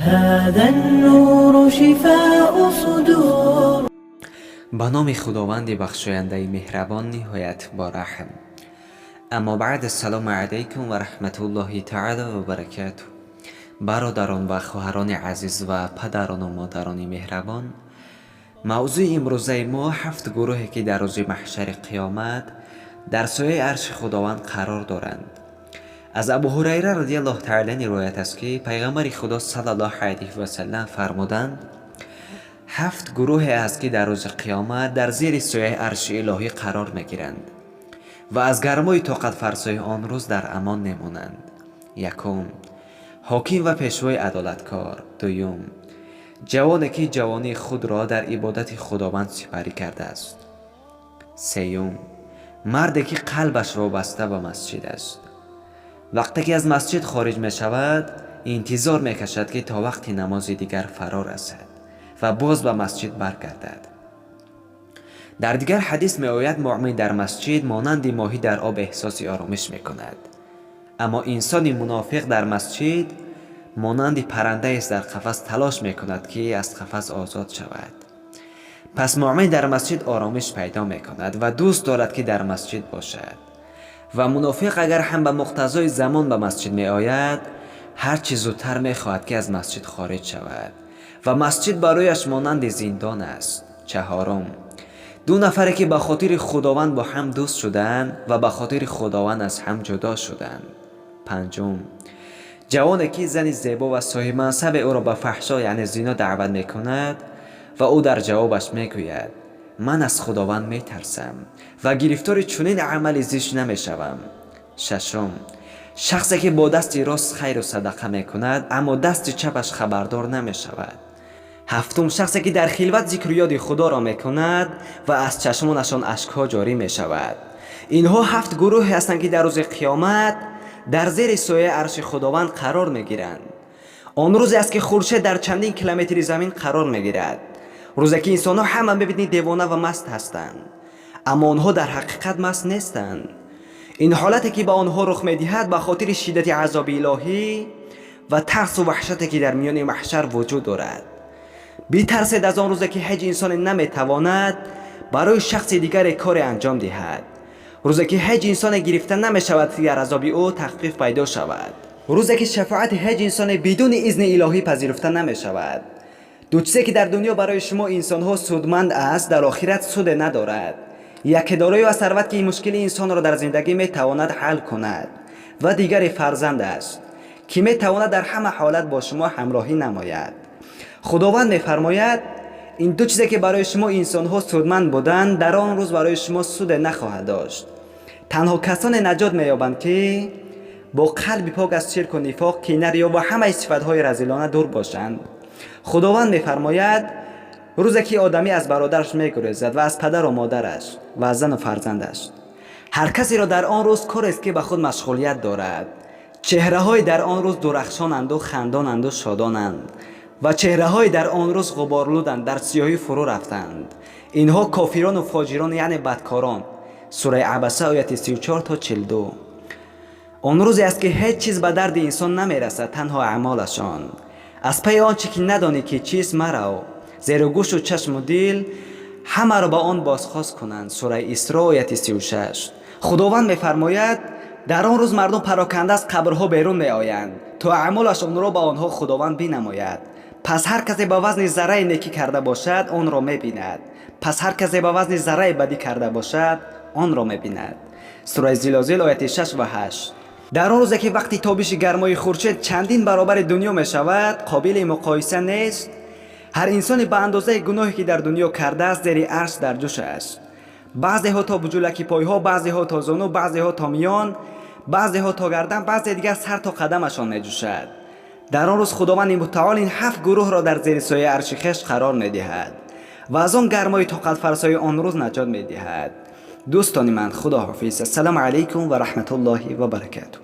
هذا النور شفاء صدور. Ба номи Худованди бахшояндаи меҳрабон, ниҳоят бораҳм. Аммо баъд, ассалому алайкум ва раҳматуллоҳи таала ва баракатуҳ. Бародарон ва хоҳарони азиз ва падарону модарони меҳрабон, мавзӯи имрӯзаи мо ҳафт гурӯҳе, ки дар рӯзи маҳшари қиёмат дар сояи арши Худованд қарор доранд. Аз Абу Ҳурайра радиаллоҳу таала ривоят аст, ки Пайғамбари Худо саллаллоҳу алайҳи васалам фармуданд: ҳафт гурӯҳе аст, ки дар рӯзи қиёмат дар зери сояи арши илоҳӣ қарор мегиранд ва аз гармои тоқатфарсои он рӯз дар амон мемонанд. Якум, ҳоким ва пешвои адолаткор. Дуюм, ҷавоне, ки ҷавонии худро дар ибодати Худованд сипарӣ кардааст. Сеюм, марде, ки қалбаш вобаста ба масҷид аст. Вақте ки аз масҷид хориҷ мешавад, интизор мекашад, ки то вақти намози дигар фаро расад ва боз ба масҷид баргардад. Дар дигар ҳадис меояд: муъмин дар масҷид монанди моҳӣ дар об эҳсоси оромиш мекунад, аммо инсони мунофиқ дар масҷид монанди паррандаест дар қафас, талош мекунад, ки аз қафас озод шавад. Пас муъмин дар масҷид оромиш пайдо мекунад ва дӯст дорад, ки дар масҷид бошад, ва мунофиқ агар ҳам ба муқтазои замон ба масҷид меояд, ҳарчи зудтар мехоҳад, ки аз масҷид хориҷ шавад ва масҷид барояш монанди зиндон аст. Чаҳорум, ду нафаре, ки ба хотири Худованд бо ҳам дӯст шуданд ва ба хотири Худованд аз ҳам ҷудо шуданд. Панҷум, ҷавоне, ки зани зебо ва соҳибмансабе ӯро ба фаҳшо, яъне зино, даъват мекунад ва ӯ дар ҷавобаш мегӯяд: ман аз Худованд метарсам ва гирифтори чунин амали зишт намешавам. Шашум, шахсе, ки бо дасти рост хайру садақа мекунад, аммо дасти чапаш хабардор намешавад. Ҳафтум, шахсе, ки дар хилват зикру ёди Худоро мекунад ва аз чашмонашон ашкҳо ҷорӣ мешавад. Инҳо ҳафт гурӯҳе ҳастанд, ки дар рӯзи қиёмат дар зери сояи арши Худованд қарор мегиранд. Он рӯзе аст, ки хуршед дар чандин километри замин қарор мегирад, рӯзе ки инсонҳо ҳама мебинӣ девона ва маст ҳастанд, аммо онҳо дар ҳақиқат маст нестанд. Ин ҳолате, ки ба онҳо рух медиҳад, ба хотири шиддати азоби илоҳӣ ва тарсу ваҳшате, ки дар миёни маҳшар вуҷуд дорад. Битарсед аз он рӯзе, ки ҳеҷ инсоне наметавонад барои шахси дигаре коре анҷом диҳад, рӯзе ки ҳеҷ инсоне гирифта намешавад, ки дар азоби ӯ тахфиф пайдо шавад, рӯзе ки шафоати ҳеҷ инсоне бидуни изни илоҳӣ пазируфта намешавад. Ду чизе, ки дар дунё барои шумо инсонҳо судманд аст, дар охират суде надорад: яке дороӣ ва сарват, ки мушкили инсонро дар зиндагӣ метавонад ҳал кунад, ва дигаре фарзанд аст, ки метавонад дар ҳама ҳолат бо шумо ҳамроҳӣ намояд. Худованд мефармояд: ин ду чизе, ки барои шумо инсонҳо судманд буданд, дар он рӯз барои шумо суде нахоҳад дошт. Танҳо касоне наҷот меёбанд, ки бо қалби пок аз ширку нифоқ, кина, риё ва ҳамаи сифатҳои разилона дур бошанд. Худованд мефармояд: рӯзе ки одамӣ аз бародараш мегурезад ва аз падару модараш ва аз зану фарзандаш, ҳар касеро дар он рӯз корест, ки ба худ машғулият дорад. Чеҳраҳое дар он рӯз дурахшонанду хандонанду шодонанд ва чеҳраҳое дар он рӯз ғуборлуданд, дар сиёҳӣ фурӯ рафтанд. Инҳо кофирону фоҷирон, яъне бадкорон. Сураи Абаса, ояти 34 то 42. Он рӯзе аст, ки ҳеҷ чиз ба дарди инсон намерасад, танҳо аъмолашон. Аз пайи он чӣ ки надонӣ, ки чист, марав, зеро гӯшу чашму дил ҳамаро ба он бозхост кунанд. Сураи Исро, ояти 36. Худованд мефармояд: дар он рӯз мардум пароканда аз қабрҳо берун меоянд, то аъмолашонро ба онҳо Худованд бинамояд. Пас ҳар касе ба вазни зарраи некӣ карда бошад, онро мебинад. Пас ҳар касе ба вазни зарраи бадӣ карда бошад, онро мебинад. Сураи Зилозил, ояти 6 ва 8. Дар он рӯзе, ки вақти тобиши гармои хуршед чандин баробари дунё мешавад, қобили муқоиса нест, ҳар инсоне ба андозаи гуноҳе, ки дар дунё кардааст, зери арш дар ҷӯш аст. Баъзеҳо то буҷулаки пойҳо, баъзеҳо то зону, баъзеҳо то миён, баъзеҳо то гардан, баъзе дигар сар то қадамашон меҷӯшад. Дар он рӯз Худованди мутаол ин ҳафт гурӯҳро дар зери сояи арши хеш қарор медиҳад ва аз он гармои тоқатфарсои он рӯз наҷот медиҳад. Дӯстони ман, худоҳофиз. Ассалому алайкум ва раҳматуллоҳи ва баракатуҳ.